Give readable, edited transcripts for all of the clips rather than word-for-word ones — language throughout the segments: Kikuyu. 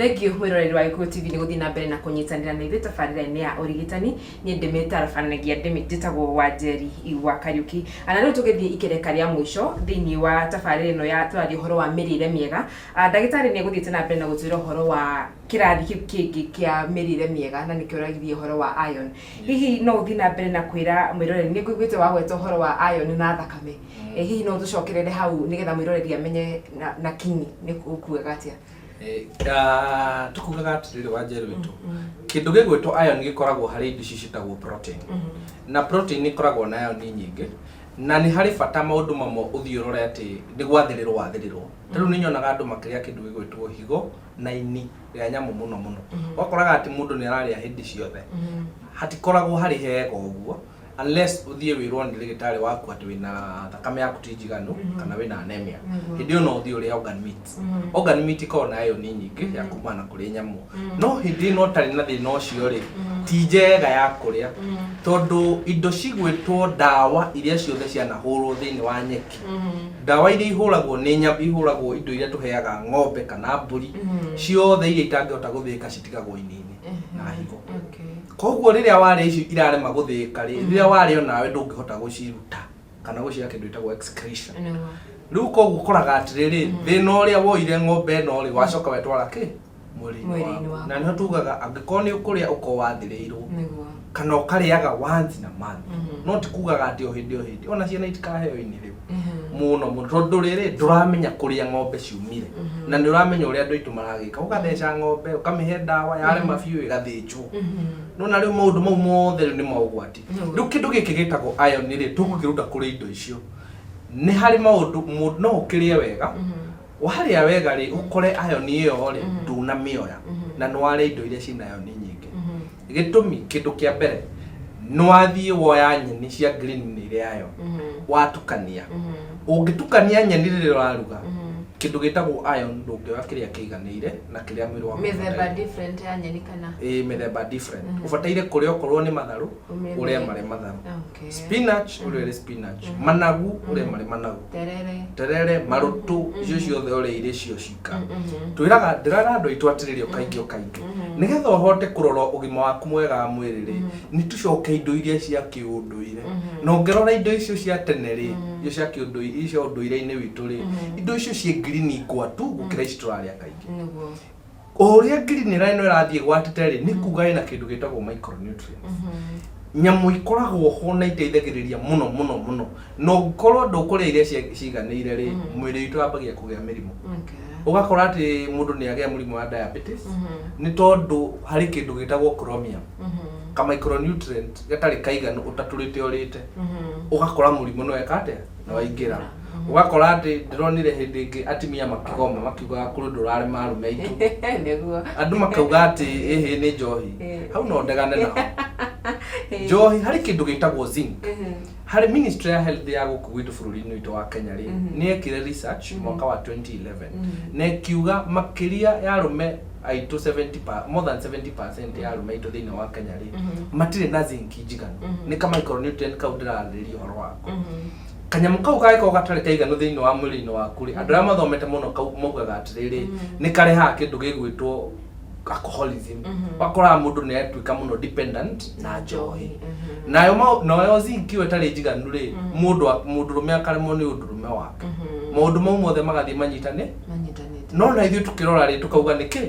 Thank you mwĩroreri wa Gĩkũyũ TV nĩ gũthiĩ na mbere na kũnyitanĩra na ithuĩ tabarĩra-inĩ ya ũrigitani. Niĩ ndĩmĩtarabanagia njĩtagwo Wanjeri wa Kariũki. Na rĩu tũgĩthiĩ ikereka rĩa mũico thĩinĩ wa tabarĩra ĩno ya tũraria ũhoro wa mĩrĩre mĩega. Ndagĩtarĩ nĩ egũthiĩte na mbere na gũtwĩra ũhoro wa kĩrathi kĩu kĩngĩ kĩa mĩrĩre mĩega na nĩkĩo ũragirie ũhoro wa iron. Hihi no ũthiĩ na mbere na kwĩra mwĩroreri, nĩ ngũiguĩte wagweta ũhoro wa iron na thakame. Hihi no ũtũcokerere hau nĩgetha mwĩroreri amenye na kinyi nĩ ũkuaga atĩa? Tũkugaga atĩrĩrĩ, Wanjerũ witũ, kĩndũ gĩgwĩtwo iron gĩkoragwo harĩ indo ici ciĩtagwo protein, na protein ĩkoragwo na iron nyingĩ, na nĩ harĩ bata maũndũ mamwe ũthiĩ ũrore atĩ nĩ gwathĩrĩrwo wathĩrĩrwo. Ta rĩu nĩ nyonaga andũ makĩrĩa kĩndũ gĩgwĩtwo higo na ini rĩa nyamũ mũno mũno, ũgakoraga atĩ mũndũ nĩ ararĩa hĩndĩ ciothe. Hatikoragwo harĩ hega ũguo unless ũthiĩ wĩrwo nĩ ndagĩtarĩ waku atĩ wĩna thakame yaku ti njiganu kana wĩna anemia. Hĩndĩ ĩyo no ũthiĩ ũrĩe organ meat. Organ meat ĩkoragwo na iron nyingĩ ya kumana na kũrĩ nyamũ, no hĩndĩ ĩno ũtarĩ na thĩna ũcio rĩ, ti njega ya kũrĩa, tondũ indo cigwĩtwo ndawa iria ciothe cianahũrwo thĩinĩ wa nyeki, ndawa iria ihũragwo nĩ ihũragwo indo iria tũheaga ng'ombe kana mbũri, ciothe iria itangĩhota gũthĩĩka citigagwo ini-inĩ na higo. Koguo rĩrĩa warĩa icio irarema gũthĩĩka rĩ, rĩrĩa warĩa onawe ndũngĩhota gũciruta kana gũciha kĩndũ gĩtagwo excretion. Rĩu koguo ũkoraga atĩrĩrĩ, thĩna ũrĩa woire ng'ombe ĩno rĩ, wacoka wetwara kĩ mwĩrĩ-inĩ Mwĩrĩ-inĩ waku. Waku. Na nĩho tugaga angĩkorwo nĩ ũkũrĩa ũkorwo wathĩrĩirwo kana ũkarĩaga once in a month, no ti kugaga atĩ o hĩndĩ o hĩndĩ. Ona ciana itikaheo ini rĩu mũno mũno, tondũ rĩrĩ ndũramenya kũrĩa ng'ombe ciumire, na nĩ ũramenya ũrĩa andũ aitũ maragĩka, ũgatheca ng'ombe, ũkamĩhe ndawa, yarema biũ ĩgathĩnjwo. Nona rĩu maũndũ mau mothe rĩu nĩ maũgwati. Rĩu kĩndũ gĩkĩ gĩtagwo iron rĩ, tũgũkĩruta kũrĩ indo icio. Nĩ harĩ maũndũ no ũkĩrĩe wega, warĩa wega rĩ, ũkore iron ĩyo rĩ ndũnamĩoya na nĩ warĩa indo iria ciĩna iron nyingĩ. Gĩtũmi, kĩndũ kĩa mbere, nĩ wathiĩ woya nyeni cia green, nĩ irĩ iron, watukania. Ũngĩtukania nyeni rĩrĩa ũraruga, kĩndũ gĩtagwo iron ndũngĩoya kĩrĩa kĩiganĩire na kĩrĩa mwĩrĩ waku Mĩthemba ũbataire. Different ya nyeni kana? Ĩĩ, mĩthemba different. Ũbataire kũrĩa okorwo nĩ matharũ, Ũrĩe ũrĩe marĩ matharũ, spinach ũrĩe ĩrĩ spinach, managu ũrĩe marĩ managu, Terere. Terere, marũtũ, icio ciothe ũrĩe irĩ cio cika. Twĩraga, ndĩrera andũ aitũ atĩrĩrĩ, o kaingĩ o kaingĩ, nĩgetha ũhote kũrora ũgima waku mwega wa mwĩrĩ rĩ, nĩ tũcoke indo iria cia kĩũndũire. Na ũngĩrora indo icio cia tene rĩ, icio cia kĩũndũire, icio ũndũire-inĩ witũ rĩ, indo icio ciĩ ngirini ngwatu gũkĩra ici tũrarĩa kaingĩ. O ũrĩa ngirini ĩno ĩrathiĩ gwatĩte rĩ, nĩ kuga ĩna kĩndũ gĩtagwo micronutrients, nyamũ ikoragwo ho na iteithagĩrĩria mũno mũno mũno. Na ũngĩkorwo ndũkũrĩa iria ciganĩire rĩ, mwĩrĩ witũ wambagia kũgĩa mĩrimũ. Ũgakora atĩ mũndũ nĩ agĩa mũrimũ wa diabetes, nĩ tondũ harĩ kĩndũ gĩtagwo chromium, ka micronutrient gatarĩ kaiganu ũtatũrĩte ũrĩte. Ũgakora mũrimũ nĩ weka atĩa, nĩ waingĩra. Ũgakora atĩ ndĩronire hĩndĩ ĩngĩ atumia makĩgoma makiugaga kũrĩ ũndũ ũrarema arũme aitũ. Andũ makauga atĩ ĩhĩ nĩ njohi. Hau no ndegane naho. Njohi, harĩ kĩndũ gĩtagwo zinc. Harĩ Ministry ya Health ya gũkũ gwitũ bũrũri-inĩ witũ wa Kenya rĩ, nĩ yekire research mwaka wa 2011 na ĩkiuga makĩria ya arũme aitũ 70 more than 70% ya arũme aitũ thĩinĩ wa Kenya rĩ, matirĩ na zinc njiganu. Nĩ ka micronutrient kau ndĩrarĩrĩria ũhoro wako. Kanyamũ kau kangĩkorwo gatarĩ kaiganu thĩinĩ wa mwĩrĩ-inĩ waku rĩ, andũ arĩa mathomete mũno kau maugaga atĩrĩrĩ, nĩ karehaga kĩndũ gĩgwĩtwo alcoholism. Ũgakoraga mũndũ nĩ atuĩka mũno dependent na njohi. Nayo nayo zinc ĩyo ĩtarĩ njiganu rĩ, mũndũ mũndũrũme akaremwo nĩ ũndũrũme wake. Maũndũ mau mothe magathiĩ manyitane. Manyitanĩte. No na ithuĩ tũkĩrora rĩ, tũkauga nĩ kĩ,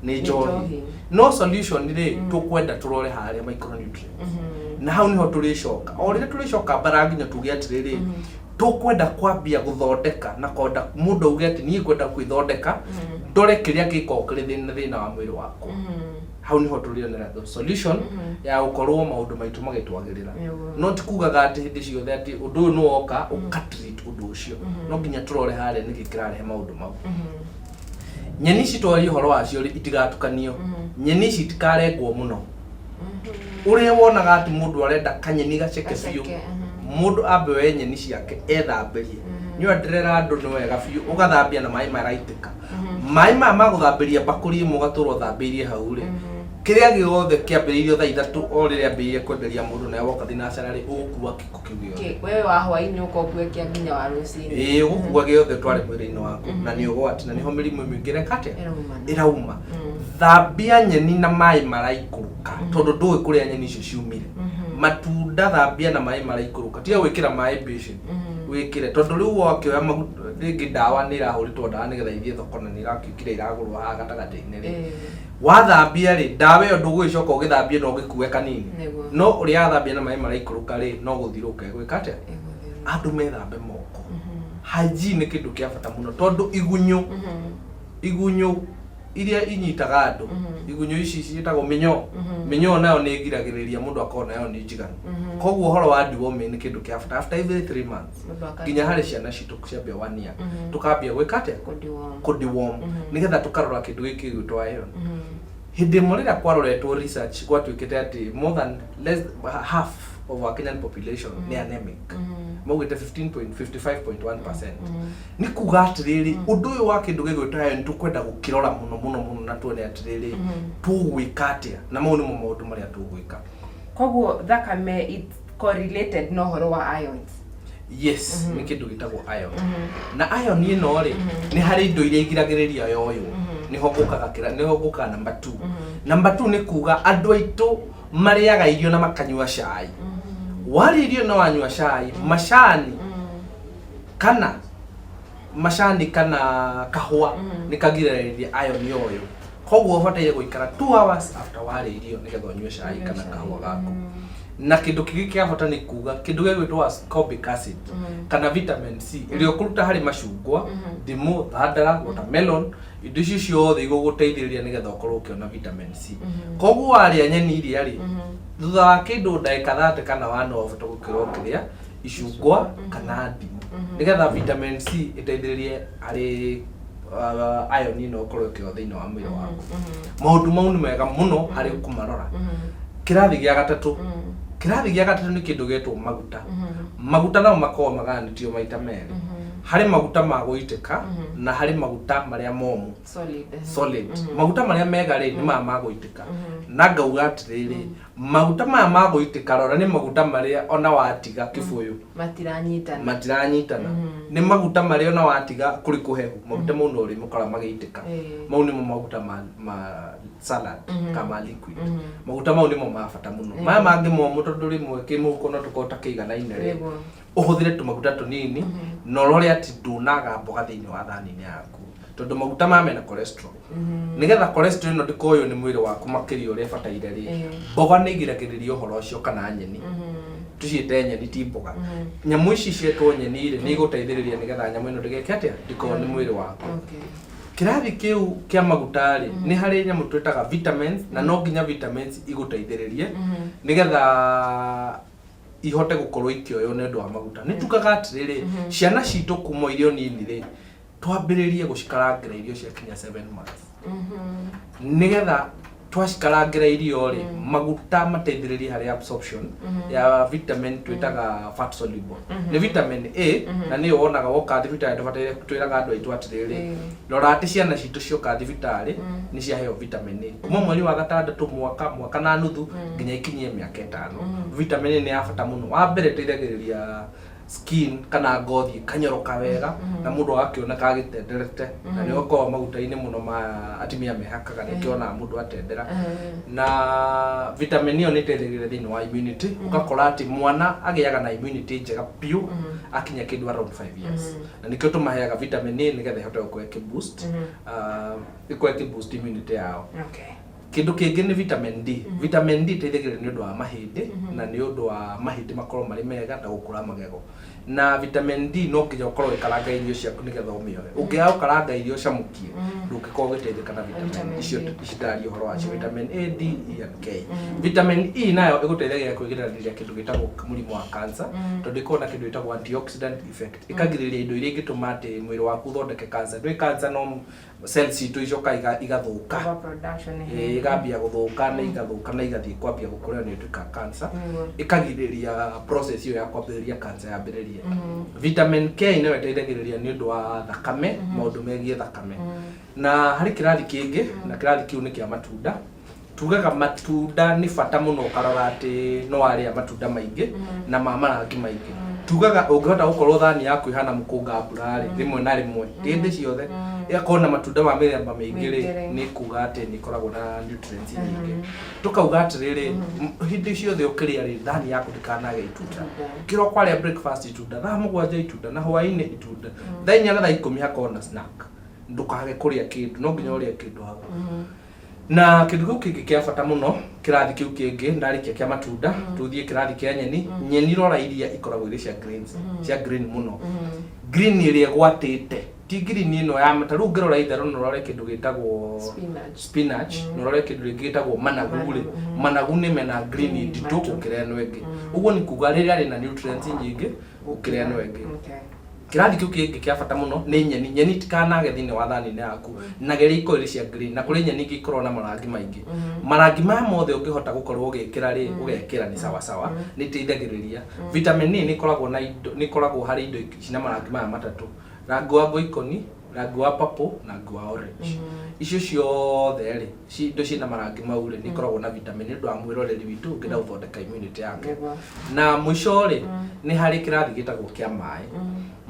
nĩ njohi. Njohi. No solution rĩ, tũkwenda tũrore harĩa micronutrients, na hau niho tũrĩcoka. O rĩrĩa tũrĩcoka mbara nginya tuge atĩrĩrĩ, tũkwenda kwambia gũthondeka na kwenda mũndũ auge atĩ niĩ ngwenda gwĩthondeka, ndore kĩrĩa gĩkoragwo kĩrĩ thĩna wa mwĩrĩ wakwa. Hau niho tũrĩonera the solution ya gũkorwo maũndũ maitũ magĩtwagĩrĩra. No ti kugaga atĩ hĩndĩ ciothe atĩ ũndũ ũyũ nĩ woka ũka treat ũndũ ũcio. No nginya tũrore harĩa nĩkĩ kĩrarehe maũndũ mau. Nyeni ici twaria ũhoro wacio rĩ, itigatukanio. Nyeni ici itikarengwo mũno ũrĩa wonaga atĩ mũndũ arenda kanyeni gaceke biũ. Gaceke. Mũndũ ambe oe nyeni ciake ethambĩrie. Nĩ ndĩrera andũ nĩ wega biũ ũgathambia na maĩ maraitĩka. Maĩ maya ma gũthambĩria mbakũri ĩmwe ũgatũra ũthambĩirie hau rĩ, kĩrĩa gĩothe kĩambĩrĩirio thaa 3 o rĩrĩa ambĩrĩirie kwenderia mũndũ, nawe woka thinacara rĩ, ũgũkua gĩko kĩu gĩothe. Wewe wa hwaĩ-inĩ ũka ũkue kĩa nginya wa rũcinĩ. Ĩĩ, ũgũkua gĩothe ũtware mwĩrĩ-inĩ waku, na nĩ ũgwati, na nĩho mĩrimũ mĩingĩ ĩreka atĩa? Ĩraumana. Ĩrauma. Thambia nyeni na maĩ maraikũrũka, tondũ ndũĩ kũrĩa nyeni icio ciumire. Matunda thambia na maĩ maraikũrũka, tiga gwĩkĩra maĩ mbĩcĩni wĩkĩre, tondũ rĩu wakĩoya maguta rĩngĩ ndawa nĩ ĩrahũrĩtwo ndawa nĩgetha ithiĩ thoko na nĩ ĩrakĩũkire iragũrwo haha gatagatĩ-inĩ rĩ. Wathambia rĩ, ndawa ĩyo ndũgũgĩcoka ũgĩthambie na ũgĩkue kanini. No ũrĩa wathambia na maĩ maraikũrũka rĩ, no gũthirũka ĩgwĩka atĩa? Andũ methambe moko. Hygiene nĩ kĩndũ kĩa bata mũno, tondũ igunyũ, igunyũ iria inyitaga andũ, igunyũ ici ciĩtagwo mĩnyoo. Mĩnyoo nayo nĩ ĩgiragĩrĩria mũndũ akorwo nayo nĩ njiganu. Koguo ũhoro wa deworming nĩ kĩndũ kĩa bata after every 3 months, nginya harĩ ciana citũ ciambia 1 year, tũkambia gwĩka atĩa? Kũdeworm, nĩgetha tũkarora kĩndũ gĩkĩ gĩgwĩtwo iron. Hĩndĩ ĩmwe rĩrĩa kwaroretwo research, gwatuĩkĩte atĩ more than less half of our Kenyan population nĩ anemic, maugĩte 15.55.1%. Nĩ kuga atĩrĩrĩ, ũndũ ũyũ wa kĩndũ gĩgwĩtwo iron tũkwenda gũkĩrora mũno mũno mũno, na tuone atĩrĩrĩ, tũgwĩka atĩa, na mau nĩmo maũndũ marĩa tũgwĩka. Koguo thakame it's correlated na ũhoro wa irons? Yes, nĩ kĩndũ gĩtagwo iron, na iron ĩno rĩ, nĩ harĩ indo iria igiragĩrĩria yoyo. Nĩho ngũkaga kĩra, nĩho ngũkaga number 2. Number 2 nĩ kuga andũ aitũ marĩaga irio na makanyua cai. Warĩa irio na wanyua cai, macani kana kahũa nĩ kagiragĩrĩria iron yoyo. Koguo ũbataire gũikara 2 hours after warĩa irio nĩgetha ũnyue cai kana kahũa gaku. Na kĩndũ kĩngĩ kĩa bata nĩ kuga kĩndũ gĩgwĩtwo ascorbic acid kana vitamin C ĩrĩa ũkũruta harĩ macungwa, ndimũ, thandara, watermelon, indo icio ciothe igũgũteithĩrĩria nĩgetha ũkorwo ũkĩona vitamin C. Koguo warĩa nyeni iria rĩ, thutha wa kĩndũ ndagĩka 30 kana 1 hour, ũbata gũkorwo ũkĩrĩa icungwa kana ndimũ nĩgetha vitamin C ĩteithĩrĩrie harĩ iron ĩno ũkorwo ĩkĩo thĩinĩ wa mwĩrĩ waku. Maũndũ mau nĩ mega mũno harĩ kũmarora. Kĩrathi gĩa gatatũ nĩ kĩndũ gĩetwo maguta. Maguta namo makoragwo magayanĩtio maita merĩ, harĩ maguta ma gũitĩka na harĩ maguta marĩa momũ. Solid. Solid. Maguta marĩa mega rĩ, nĩ maya ma gũitĩka. Na ngauga atĩrĩrĩ, maguta maya ma gũitĩka, rora, nĩ maguta marĩa ona watiga kĩbũyũ matiranyitana. Matiranyitana. Nĩ maguta marĩa ona watiga kũrĩ kũhehu, maguta mau no ũrĩmakora magĩitĩka. Mau nĩmo maguta ma salad kana ma liquid. Maguta mau nĩmo ma bata mũno. Maya mangĩ momũ, tondũ rĩmwe kĩmũhuko no tũkorwo ta kĩiganaine rĩ, ũhũthĩre tũmaguta tũnini na ũrore atĩ ndũnaga mboga thĩinĩ wa thani-inĩ yaku, tondũ maguta maya mena cholesterol. Nĩgetha cholesterol ĩno ndĩkoywo nĩ mwĩrĩ waku makĩria ũrĩa ĩbataire rĩ, mboga nĩ igiragĩrĩria ũhoro ũcio, kana nyeni. Tũciĩte nyeni, ti mboga. Nyamũ ici cietwo nyeni rĩ, nĩ igũteithĩrĩria nĩgetha nyamũ ĩno ndĩgeke atĩa? Ndĩkoywo nĩ mwĩrĩ waku. Kĩrathi kĩu kĩa maguta rĩ, nĩ harĩ nyamũ twĩtaga vitamins, na no nginya vitamins igũteithĩrĩrie nĩgetha ihote gũkorwo ikĩoywo nĩ ũndũ wa maguta. Nĩ tugaga atĩrĩrĩ, ciana citũ kuma irio nini rĩ, twambĩrĩrie gũcikarangĩra irio cia kinya 7 months, nĩgetha twacikarangĩra irio rĩ, maguta mateithĩrĩrie harĩ absorption ya vitamin twĩtaga fat soluble, nĩ vitamin A. Na nĩyo wonaga woka thibitarĩ, tũbataire twĩraga andũ aitũ atĩrĩrĩ, rora atĩ ciana citũ cioka thibitarĩ nĩ ciaheo vitamin A kuma mweri wa gatandatũ, mwaka, mwaka na nuthu, nginya ikinyie mĩaka 5. Vitamin A nĩ ya bata mũno. Wa mbere, ĩteithagĩrĩria skin kana ngothi ĩkanyoroka wega na mũndũ agakĩoneka agĩtenderete, na nĩ ũkoragwo maguta-inĩ mũno ma atumia mehakaga, nĩkĩo onaga mũndũ atendera. Na vitamin ĩyo nĩ ĩteithagĩrĩria thĩinĩ wa immunity, ũgakora atĩ mwana agĩaga na immunity njega biũ akinya kĩndũ around 5 years, na nĩkĩo tũmaheaga vitamin A nĩgetha ĩhote gũkorwo ĩkĩ boost ĩkorwo ĩkĩ boost immunity yao. Kĩndũ kĩngĩ nĩ vitamin D. Vitamin D ĩteithagĩrĩria nĩ ũndũ wa mahĩndĩ, na nĩ ũndũ wa mahĩndĩ makorwo marĩ mega na gũkũra magego. Na vitamin D no nginya ũkorwo ũgĩkaranga irio ciaku nĩgetha ũmĩoe. Ũngĩaga gũkaranga irio ũcamũkie, ndũngĩkorwo ũgĩteithĩka na vitamin Vitamin icio. D. Ici ndaria ũhoro wacio, vitamin A, D, E and K. Vitamin E nayo ĩgũteithagia kwĩgirĩrĩria kĩndũ gĩtagwo mũrimũ wa cancer, tondũ ĩkoragwo na kĩndũ gĩtagwo antioxidant effect, ĩkagirĩrĩria indo iria ingĩtũma atĩ mwĩrĩ waku ũthondeke cancer. Ndũĩ cancer no cells citũ icoka igathũka. Overproduction. Ĩgambia gũthũka na igathũka na igathiĩ kwambia gũkũra, nĩ ĩtuĩka cancer. Ĩkagirĩrĩria process ĩyo ya kwambĩrĩria cancer yambĩrĩrie. Vitamin K nayo ĩteithagĩrĩria nĩ ũndũ wa thakame, maũndũ megiĩ thakame. Na harĩ kĩrathi kĩngĩ, na kĩrathi kĩu nĩ kĩa matunda. Tugaga matunda nĩ bata mũno, ũkarora atĩ no warĩa matunda maingĩ na ma marangi maingĩ. Tugaga ũngĩhota gũkorwo thani yaku ĩhana mũkũnga mbura rĩ, rĩmwe na rĩmwe, ti hĩndĩ ciothe. Ĩgakorwo na matunda ma mĩthemba mĩingĩ rĩ, Mĩingĩ rĩ. nĩ kuga atĩ nĩ ĩkoragwo na nutrients nyingĩ. Tũkauga atĩrĩrĩ, hĩndĩ ciothe ũkĩrĩa rĩ, thani yaku ndĩkanage itunda. Kĩroko warĩa breakfast itunda, thaa 7 itunda, na hwaĩ-inĩ itunda, thaa 4 na thaa 10 hakorwo na snack. Ndũkage kũrĩa kĩndũ, no nginya ũrĩe kĩndũ hau. Na kĩndũ kĩu kĩngĩ kĩa bata mũno, kĩrathi kĩu kĩngĩ ndarĩkia kĩa matunda, tũthiĩ kĩrathi kĩa nyeni. Nyeni rora iria ikoragwo irĩ cia greens, cia green mũno, green ĩrĩa ĩgwatĩte, ti green ĩno ya ta rĩu. Ũngĩrora itharũ na ũrore kĩndũ gĩtagwo Spinach. Spinach, na ũrore kĩndũ rĩngĩ gĩtagwo managu rĩ, managu nĩ mena green nditũ Matũ. gũkĩra ĩno ĩngĩ. Ũguo nĩ kuga rĩrĩa rĩna nutrients nyingĩ gũkĩra ĩno ĩngĩ. Kĩrathi kĩu kĩngĩ kĩa bata mũno nĩ nyeni. Nyeni itikanage thĩinĩ wa thani-inĩ yaku, na geria ikorwo irĩ cia green. Na kũrĩ nyeni ingĩ ikoragwo na marangi maingĩ. Marangi maya mothe ũngĩhota gũkorwo ũgĩkĩra rĩ, ũgekĩra nĩ sawa sawa, nĩ iteithagĩrĩria. Vitamin A nĩ ĩkoragwo na indo, nĩ ĩkoragwo harĩ indo cina marangi maya matatũ: rangi wa ngoikoni, rangi wa purple na rangi wa orange. Icio ciothe rĩ, indo ciĩna marangi mau rĩ, nĩ ikoragwo na vitamin nĩ ũndũ wa mwĩroreri witũ ũngĩenda gũthondeka immunity yake. Na mũico rĩ, nĩ harĩ kĩrathi gĩtagwo kĩa maĩ.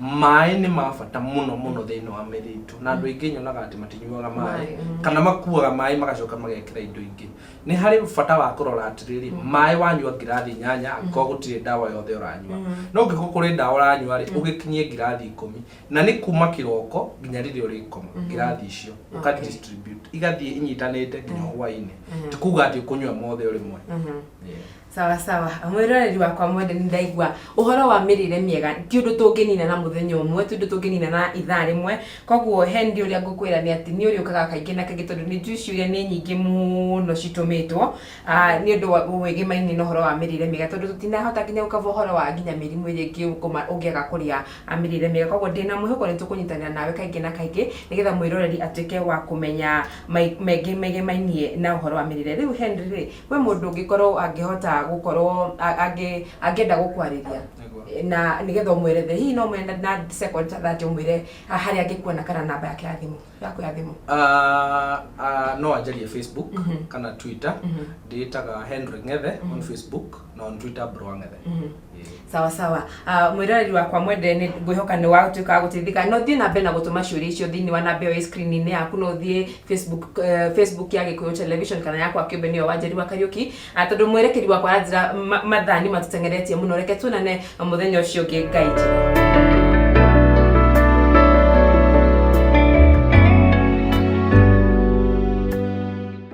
Maĩ nĩ ma bata mũno mũno thĩinĩ wa mĩrĩ itũ, na andũ aingĩ nyonaga atĩ matinyuaga maĩ, Maĩ. kana makuaga maĩ magacoka magekĩra indo ingĩ. Nĩ harĩ bata wa kũrora atĩrĩrĩ, maĩ wanyua ngirathi 8 angĩkorwo gũtirĩ ndawa yothe ũranyua. No ũngĩkorwo kũrĩ ndawa ũranyua rĩ, ũgĩkinyie ngirathi 10, na nĩ kuma kĩroko nginya rĩrĩa ũrĩkoma. Ngirathi icio ũka distribute, igathiĩ inyitanĩte nginya hwaĩ-inĩ. Ti kuga atĩ ũkũnyua mothe o rĩmwe. Yeah. Sawa sawa, mwĩroreri wakwa mwende, nĩ ndaigua ũhoro wa mĩrĩre mĩega ti ũndũ tũngĩnina na mũthenya ũmwe, ti ũndũ tũngĩnina na ithaa rĩmwe. Koguo Henry, ũrĩa ngũkwĩra nĩ atĩ nĩ ũrĩũkaga kaingĩ na kaingĩ, tondũ nĩ njũĩ ciũria nĩ nyingĩ mũno citũmĩtwo nĩ ũndũ wa wĩgĩmaine na ũhoro wa mĩrĩre mĩega, tondũ tũtinahota nginya gũkaba ũhoro wa nginya mĩrimũ ĩrĩa ĩngĩ ũngĩaga kũrĩa mĩrĩre mĩega. Koguo ndĩna mwĩhoko nĩ tũkũnyitanĩra nawe kaingĩ na kaingĩ, nĩgetha mwĩroreri atuĩke wa kũmenya maingĩ megemainie na ũhoro wa mĩrĩre. Rĩu Henry rĩ, we mũndũ ũngĩkorwo angĩhota gũkorwo angĩenda gũkwarĩria na nĩgetha ũmwerethere, hihi no mwende na second ta 30 ũmwĩre harĩa angĩkuona kana namba yake ya thimũ, yaku ya thimũ? No anjarie Facebook kana Twitter. Ndĩĩtaga Henry Ng'ethe on Facebook, na on Twitter Bro Ng'ethe. Yeah. Sawa sawa, mwĩroreri wakwa mwende, nĩ ngwĩhoka nĩ watuĩka wa gũteithĩka. No thiĩ na mbere na gũtũma ciũria icio thĩinĩ wa namba ĩyo ĩ screen-inĩ yaku. No ũthiĩ Facebook ya Gĩkũyũ Television kana yakwa kĩũmbe, nĩyo Wanjeri wa Kariũki. Tondũ mwerekeri wakwa aranjĩra mathaa nĩ matũteng'eretie mũno, reke tuonane mũthenya ũcio ũngĩ. Ngai njĩra.